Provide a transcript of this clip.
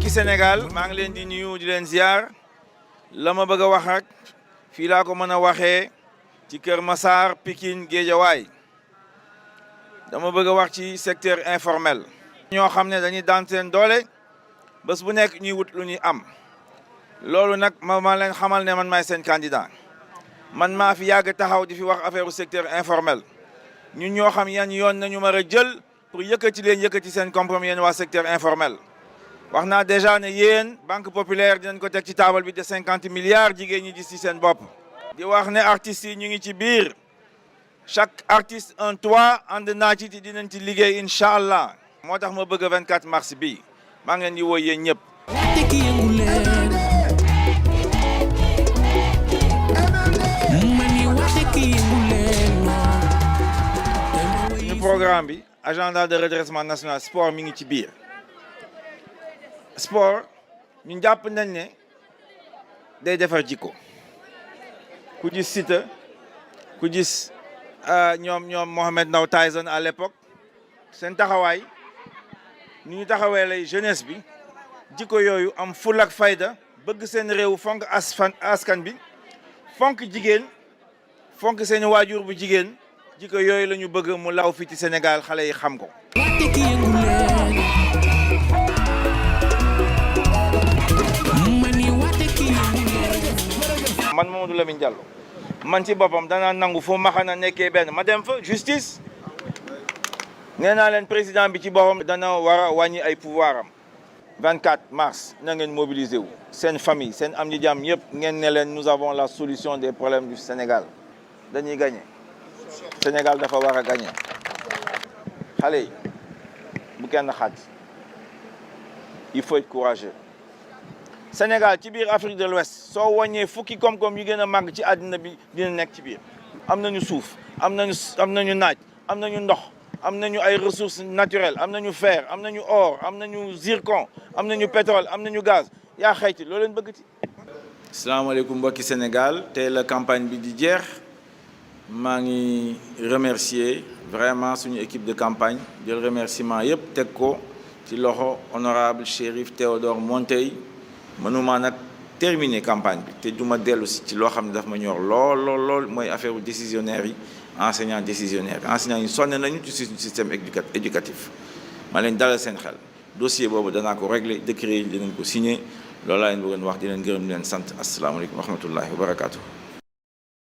mbokki Sénégal maa ngi leen di nuyu di leen ziar la ma bëgg a wax ak fii laa ko mën a waxee ci kër Massar Pikine Guédiowaye dama bëgg a wax ci secteur informel. ñoo xam ne dañuy daan seen doole bés bu nekk ñuy wut lu ñuy am loolu nag ma leen xamal ne man maay seen candidat man maa fi yàgg taxaw di fi wax affaire secteur informel ñun ñoo xam yan yoon nañu mën a jël pour yëkkati seen compromis yéen waa secteur informel. wax naa déjà ne yéen banque populaire dinañ ko teg ci taabal bi de 50 milliards jigéen ñi gis ci seen bopp. di wax ne artistes yi ñu ngi ci biir chaque artiste un toit ànd naa ci dinañ ci liggéey incha allah. moo tax ma bëgg 24 mars bi maa ngi leen di woo yéen ñëpp. suñu programme bi agenda de redressement national sport mi ngi ci biir. sport ñu jàpp nañ ne day defar jikko ku gis Siteu ku gis ñoom Mohamed Ndao Tyson à l'époque seen taxawaay ni ñu taxawee lay jeunesse bi jikko yooyu am ful ak fayda bëgg seen réew fonk askan bi fonk jigéen fonk seen waajur bu jigéen jikko yooyu la ñu bëgg mu law fii ci Sénégal xale yi xam ko. man Mamadou Lamine Diallo man ci boppam danaa nangu foo maxana nekkee benn ma dem fa justice nee naa leen président bi ci boppam dana war a wàññi ay pouvoir am 24 mars na ngeen mobiliser wu seen famille seen am di jàmm yëpp ngeen ne leen nous avons la solution des problèmes du Sénégal dañuy gagné Sénégal dafa war a gagné xale yi bu kenn xaaj il faut être courageux. Sénégal ci biir Afrique de l'Ouest soo wàññee fukki koom-koom yu gën a màgg ci àddina bi dina nekk ci biir am nañu suuf am nañu naaj am nañu ndox am nañu ay ressources naturelles am nañu fer am nañu or am nañu zircon am nañu pétrole am nañu gaz yaa xayti loo leen bëgg ci. asalaamaaleykum mbokki Sénégal tey la campagne bi di jeex maa ngi remercier vraiment suñu équipe de campagne jël remerciement yëpp teg ko ci loxo honorable Chérif Théodore Monteil. mënuma nag terminer campagne bi te duma dellu si ci loo xam ne daf ma ñor lool mooy affaire décisionnaire yi enseignants décisionnaire enseignants yi sonn nañu ci suñu système éducatif ma leen dalal seen xel dossier boobu danaa ko régler décret yi dinañ ko signer loolu laa leen bëggoon wax di leen gërëm di leen sant asalaamaaleykum wa rahmatullahi wa barakaatu.